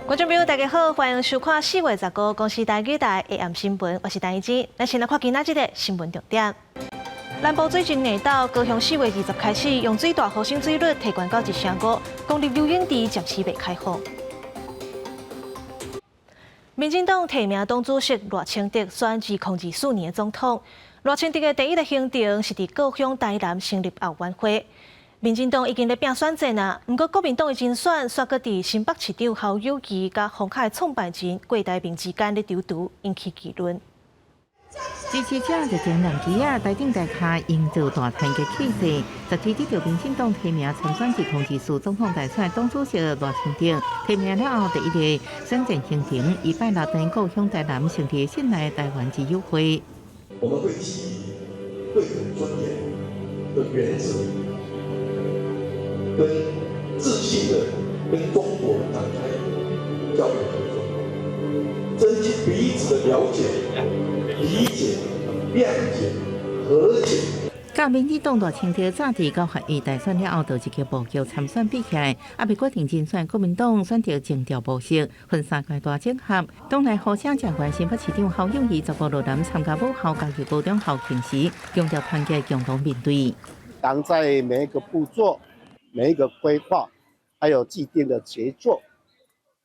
觀眾朋友，大家好，歡迎收看4月15公視台語台下暗新聞，我是陳怡之。咱先來看今仔這個新聞重點。南部水情硬鬥，高雄4月20開始用水大雨省水率提懸到1成5，公立游泳池暫時袂開放。民進黨提名黨主席賴清德選2024年的總統。賴清德的第一个行程是佇故鄉台南成立後援會。民進黨已經咧拼選戰啊，毋過國民黨的人選煞閣佇新北市長侯友宜佮鴻海創辦人郭台銘之間咧籌挐，引起議論。支持者熱情藍旗仔，台頂台跤營造大團結氣勢。十七得著民進黨提名參選2024總統大選黨主席賴清德提名了後，第一个選戰行程，伊拜六佇故鄉台南成立信賴台灣之友會。我們會基於對等尊嚴的原則，跟自信的跟中國展開交流合作，增進彼此的了解、理解、諒解、和解。佮民進黨賴清德早佇9月大選了後，就積極布局參選比賽，猶未決定人選，國民黨選擇徵調模式，分三階段整合。黨內呼聲誠懸，新北市長侯友宜15落南參加母校嘉義高中校慶時，強調團結共同面對。黨在每一個步驟、每一個規劃，還有既定的節奏，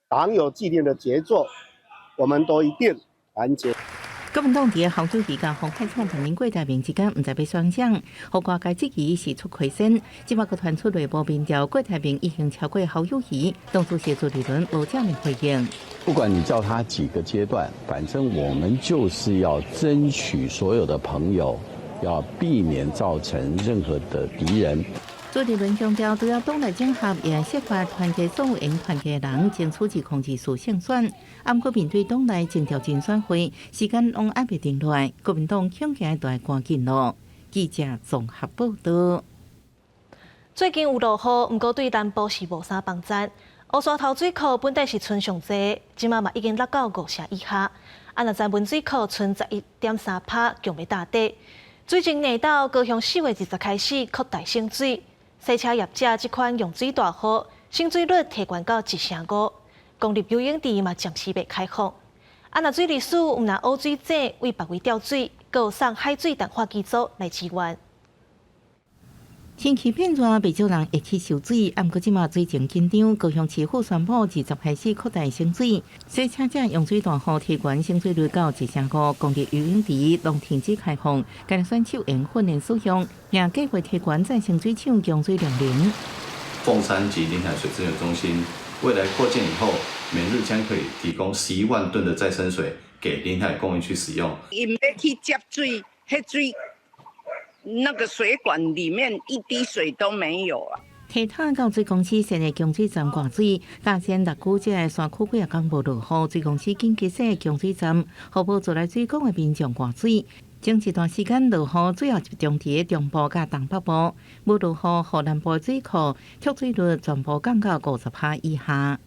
黨有既定的節奏，我們都一定團結。國民黨佇侯友宜佮鴻海創辦人郭台銘之間，毋知欲選誰，予外界質疑是出虧先。這擺閣傳出內部民調，郭台銘已經超過侯友宜，黨主席朱立倫無正面回應。不管你叫他幾個階段，反正我們就是要爭取所有的朋友，要避免造成任何的敵人。朱立倫強調，除了黨內整合，也設法團結所有會團結的人，爭取2024勝選。毋過面對黨內徵調人選會，時間攏猶未定落來，國民黨恐驚就愛趕緊囉。記者綜合報道。最近有落雨，毋過對南部是無啥幫贊。烏山頭水庫本底是賰上濟，這馬嘛已經落到五成以下。啊，若曾文水庫賰11.3%，強欲打底。水情硬鬥，高雄4月20開始擴大省水。洗車業者這款用水大戶，省水率提懸到1成5，公立游泳池嘛暫時袂開放。啊，若水利署毋但挖水井為別位調水，閣有送海水淡化機組來支援。天氣變熱，袂少人會去游水。毋過這馬水情緊張，高雄市府宣布20開始擴大省水，洗車者用水大戶提懸省水率到1成5，公立游泳池攏停止開放，干焦選手用訓練使用，也計劃提懸再生水廠供水量能。鳳山及臨海水資源中心未來擴建以後，每日將可以提供11萬噸的再生水給臨海工業區使用。𪜶欲去接水，彼水。那個水管裡面一滴水都沒有啊！鐵塔到水公司設的供水站掛水，加上六股這个山區幾仔工無落雨，水公司緊急設供水站，予無自來水管的民眾掛水。前一段時間落雨，主要集中佇中部佮東北部，無落雨，予南部水庫蓄水率全部降到50%以下。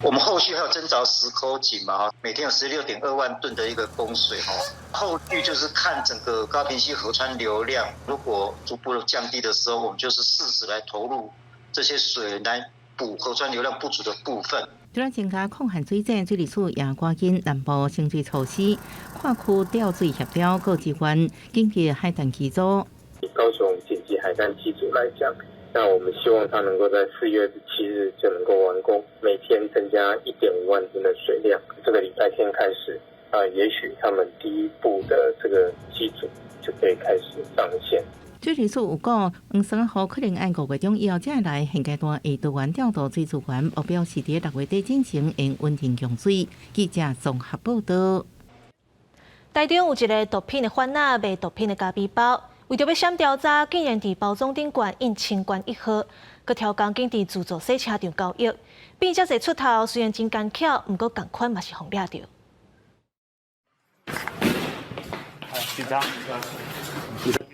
我們後續還有徵找10口井嘛，每天有16.2萬噸的一個供水哈。後續就是看整個高屏溪河川流量，如果逐步的降低的時候，我們就是適時來投入這些水來補河川流量不足的部分。除了增加抗旱水井，水利署也趕緊南部省水措施，跨區調水協調閣支援緊急海淡機組。高雄緊急海淡機組來講，那我們希望它能夠在4月7日就能夠完工，每天增加1.5萬噸的水量。這個禮拜天開始，啊，也許他們第一步的這個機組就可以開始上線。水利署有講，黃山雨可能按5月中以後才會來，現階段會多元調度水資源，目標是佇6月底進行會穩定供水。記者綜合報道。台中有一个毒品的販仔賣毒品的咖啡包。為著欲閃調查，竟然佇包裝頂懸印清關一號，閣刁工緊佇自助洗車場交易，變遮濟出頭，雖然真艱巧，毋過仝款嘛是予掠著。警察。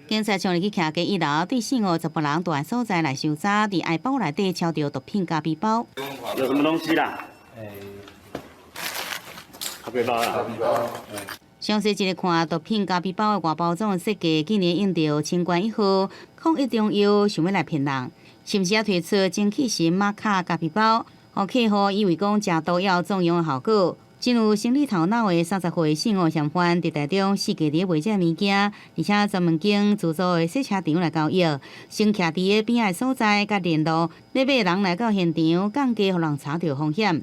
警察衝入去徛家一樓，對四五十個人蹛所在來搜查，佇愛包內底抄著毒品咖啡包。有什麼東西啦？咖啡包啦。咖啡包。詳細一个看毒品咖啡包的外包裝設計，竟然印著清關一號，抗一中藥，想欲來騙人，是毋是也推出蒸汽型瑪卡咖啡包，予客戶以為講食毒藥壯陽的效果。真有生理頭腦的30歲姓吳嫌犯，佇台中四界佇賣這个物件，而且專門經自助的洗車場來交易，先徛佇个邊仔的所在，佮聯絡咧買人來到現場，降低予人查著風險。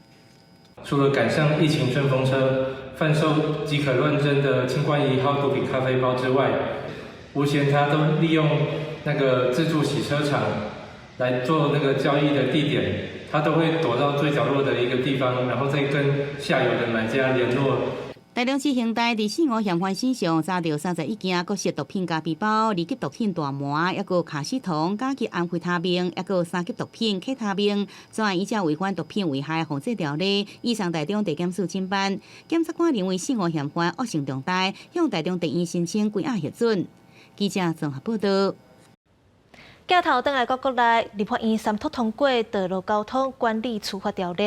除了趕上疫情順風車，販售即可亂真的清冠一號毒品咖啡包之外，吳賢他都利用那個自助洗車場來做那個交易的地點。他都會躲到最角落的一個地方，然後再跟下游的買家聯絡。台中市刑大佇四五嫌犯身上查著31件各式毒品咖啡包、二級毒品大麻，抑閣卡司酮、甲級安非他命，抑閣三級毒品克他命，全案依照違反毒品危害防制條例，移送台中地檢署偵辦。檢察官認為四五嫌犯惡性重大，向台中地院申請關押核准。記者綜合報道。鏡頭轉來到國內，立法院三讀通過《道路交通管理處罰條例》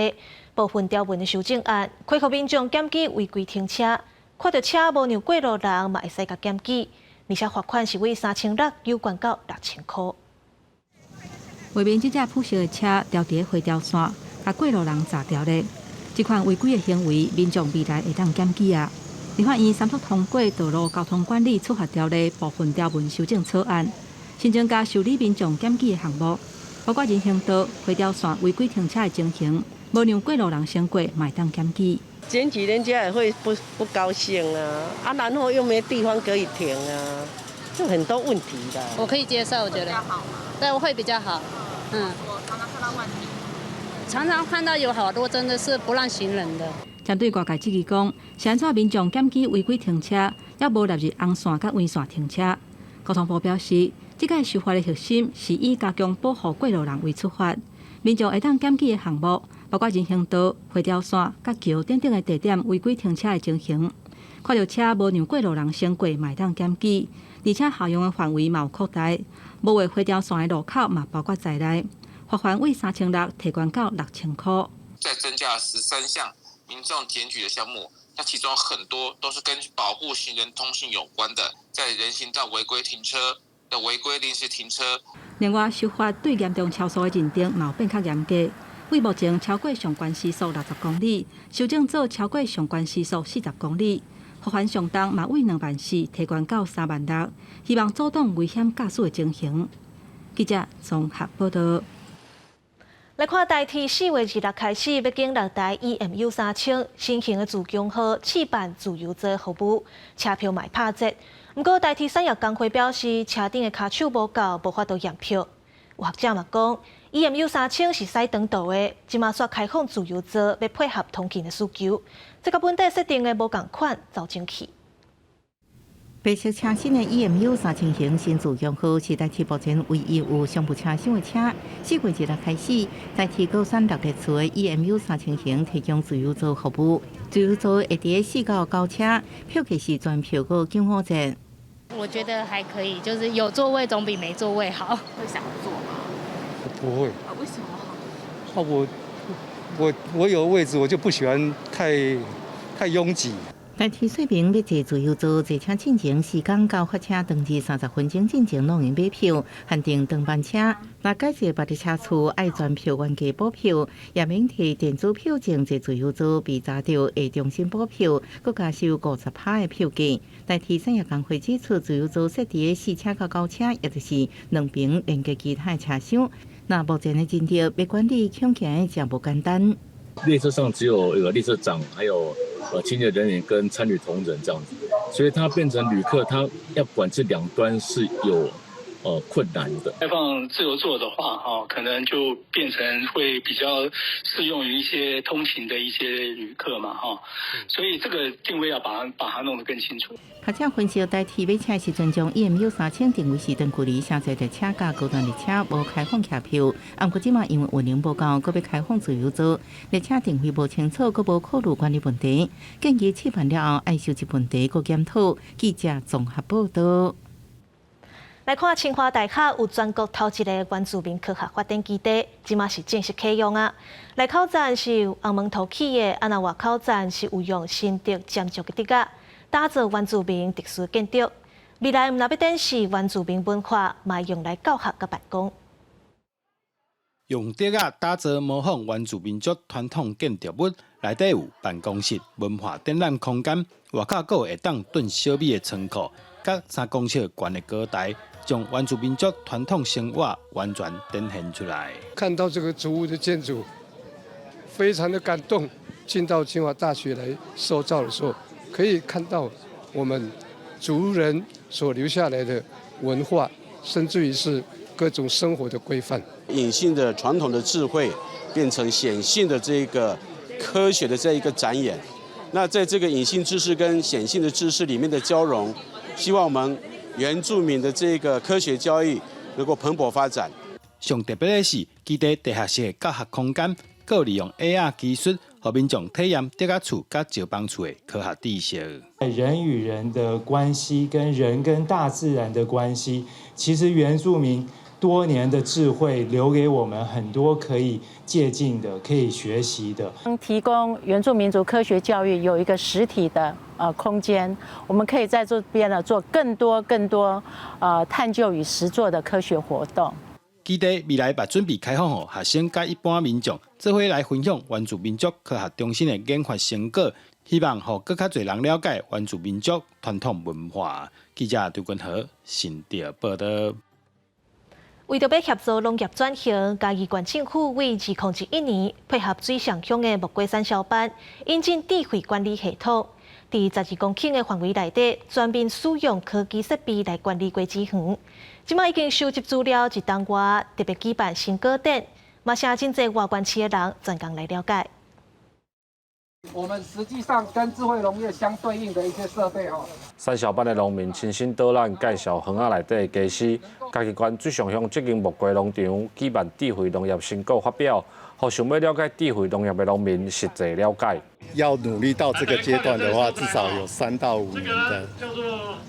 部分條文的修正案，開放民眾檢舉違規停車，看著車無讓過路人嘛會使共檢舉，而且罰款是為3600有懸到6000箍。畫面這隻普色的車調佇灰條線，共過路人閘著咧。這款違規的行為，民眾未來會當檢舉啊！立法院三讀通過《道路交通管理處罰條例》部分條文修正草案。新增加受理民眾檢舉的項目，包括人行道、灰條線違規停車的情形，無讓過路人先過，嘛會當檢舉。檢舉人家也會不高興啊，啊，然後又沒地方可以停啊，就很多問題的。我可以接受，我覺得，對，我會比較好。嗯。我常常看到問題，常常看到有好多真的是不讓行人的。針對外界質疑講，是按怎民眾檢舉違規停車，猶無納入紅線佮黃線停車？交通部表示，這個修法的核心是以加強保護過路人為出發，民眾會當檢舉的項目，包括人行道、灰條線、佮橋等等的地點違規停車的情形。看著車無讓過路人先過，嘛會當檢舉，而且適用的範圍嘛有擴大，無畫灰條線的路口嘛包括在內，罰鍰為3600提懸到6000箍。再增加13項民眾檢舉的項目，那其中很多都是跟保護行人通行有關的，在人行道違規停車的違規臨時停車。另外，修法對嚴重超速的認定嘛有變較嚴格，為目前超過上懸時速60公里，修正做超過上懸時速40公里，罰鍰上重嘛為2萬4提懸到3萬6，希望阻擋危險駕駛的情形。記者綜合報道。來看台鐵4月26開始，欲經六台 EMU 3000新型的自強號試辦自由座服務，車票嘛拍折。毋過台鐵產業工會表示，車頂的跤手無夠，無法度驗票。有學者嘛講，EMU 三千是駛長途的，這馬煞開放自由座，欲配合通勤的需求。這佮本底設定的無仝款，走前去。白色車身的 EMU 3000型新自強號是台鐵目前唯一有商務車廂的車。4月1日開始，台鐵閣選六列次的 EMU 三千型提供自由座服務。自由座會佇4到9車，票價是全票閣95折。我覺得還可以，就是有座位總比沒座位好。會想坐嗎？不會。啊？為什麼？啊，我有位置，我就不喜歡太擁擠。台鐵說明，欲坐自由座坐車進前時間到發車當日30分鐘進前攏會買票，限定長班車。若改坐別的車次，愛全票原價補票，也免提電子票證坐自由座被查著會重新補票，閣加收50%的票價。台鐵產業工會指出，自由座設佇4車到9車，也就是兩爿連結其他的車廂。那目前的人力欲管理，恐驚誠無簡單。列車上只有一個列車長，還有清潔人員跟餐旅同仁這樣子，所以它變成旅客，他要管制兩端是有困難的。開放自由座的話，哈，可能就變成會比較適用於一些通勤的一些旅客嘛，哈，所以這個定位要把它弄得更清楚。學者分析，台鐵買車時陣將 EMU 三千定位是長距離城際列車佮高端列車無開放客票，毋過這馬因為運能無夠，閣欲開放自由座，列車定位無清楚，閣無考慮管理問題，建議試辦了後愛收集問題，閣檢討。記者綜合報道。來看清華大學有全國頭一个原住民科學發展基地，這馬是正式啟用啊！內口站是紅毛土起的，啊若外口站是有用新竹尖石的竹仔，打造原住民特殊建築。未來毋但欲展示原住民文化，嘛用來教學佮辦公。用竹仔打造模仿原住民族傳統建築物，內底有辦公室、文化展覽空間，外口閣有會當燉小米的倉庫，佮3公尺懸的高台，將原住民族傳統生活完全展現出來。看到這個祖屋的建築，非常的感動。進到清華大學來受教的時候，可以看到我們族人所留下來的文化，甚至於是各種生活的規範。隱性的傳統的智慧變成顯性的這個科學的這一個展演。那在這個隱性知識跟顯性的知識裡面的交融，希望我們原住民的這個科學教育能夠蓬勃發展。上特別的是，基地地下室的教學空間，閣利用 AR 技術，予民眾體驗竹仔厝佮石枋厝的科學知識。人與人的關係，跟人跟大自然的關係，其實原住民多年的智慧留給我們很多可以借鑑的、可以學習的。提供原住民族科學教育有一個實體的空間，我們可以在這邊呢做更多更多探究與實作的科學活動。基地未來嘛準備開放予學生佮一般民眾，做伙來分享原住民族科學中心的研發成果，希望予閣較濟人了解原住民族傳統文化。記者張君和新竹報道。為著欲協助農業轉型，嘉義縣政府為2021年配合水上鄉的木瓜產銷班，引進智慧管理系統，佇12公頃的範圍內底，全面使用科技設備來管理果子園。這馬已經收集資料一冬外，特別舉辦成果展，嘛請真濟外縣市的人專工來了解。我們實際上跟智慧農業相對應的一些設備哦。產銷班的農民親身導覽介紹園仔內底的家私，嘉義縣水上鄉這間木瓜農場舉辦智慧農業成果發表，予想欲了解智慧農業的農民實際了解。要努力到這個階段的話，至少有3到5年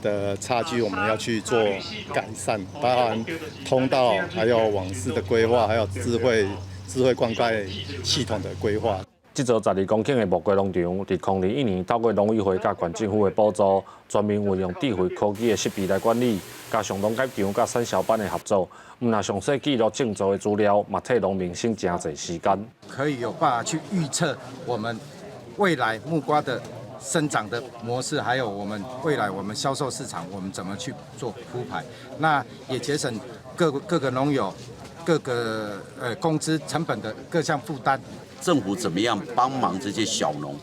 的差距，我們要去做改善，包含通道、還有網絲的規劃，還有智慧灌溉系統的規劃。這座12公頃的木瓜農場，佇2001年透過農委會佮縣政府的補助，全面運用智慧科技的設備來管理，加上農改場佮產銷班的合作，毋但詳細記錄種植的資料，嘛替農民省誠濟時間。可以有辦法去預測我們未來木瓜的生長的模式，還有我們未來我們銷售市場，我們怎麼去做鋪排？那也節省各個農友各個工資成本的各項負擔。政府怎麼樣幫忙這些小農，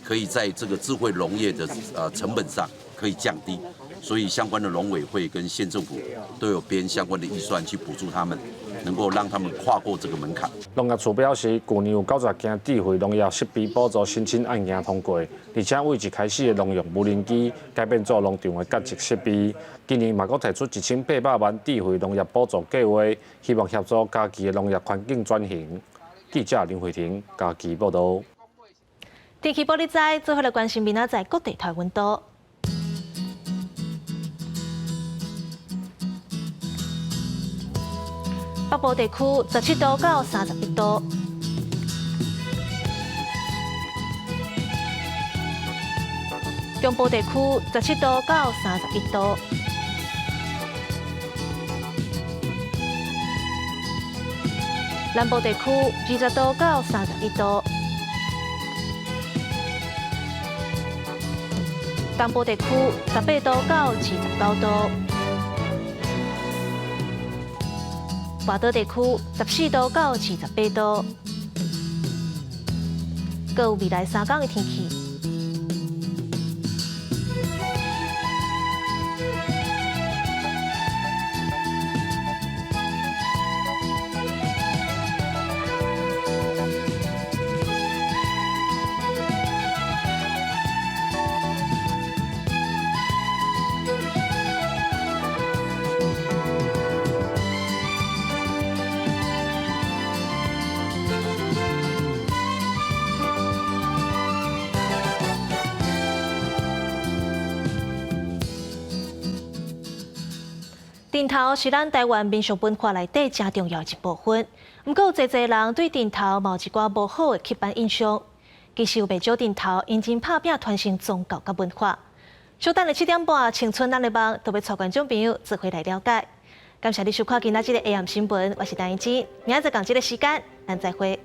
可以在這個智慧農業的成本上可以降低，所以相關的農委會跟縣政府都有編相關的預算去補助他們，能夠讓他們跨過這個門檻。農業處表示，去年有90件智慧農業設備補助申請案件通過，而且對一開始的農用無人機改變做農場的角色設備，今年嘛閣提出1800萬智慧農業補助計劃，希望協助嘉義的農業環境轉型。記者林慧婷嘉義報道。天氣報你知，做伙來關心明仔載各地台溫度。北部地區17度到31度，中部地區17度到31度。南部地區20度到31度，東部地區18度到29度，外島地區14度到28度。閣有未來3工的天氣。陣頭是咱台灣民俗文化內底誠重要一部分，毋過有濟濟人對陣頭嘛有一寡無好的刻板印象。其實有袂少陣頭𪜶真拍拚傳承宗教佮文化。小等下7點半，青春咱的夢，就欲帶觀眾朋友做伙來了解。感謝你收看今仔日的 AM 新聞，我是陳怡之，明仔載仝這个時間，咱再會。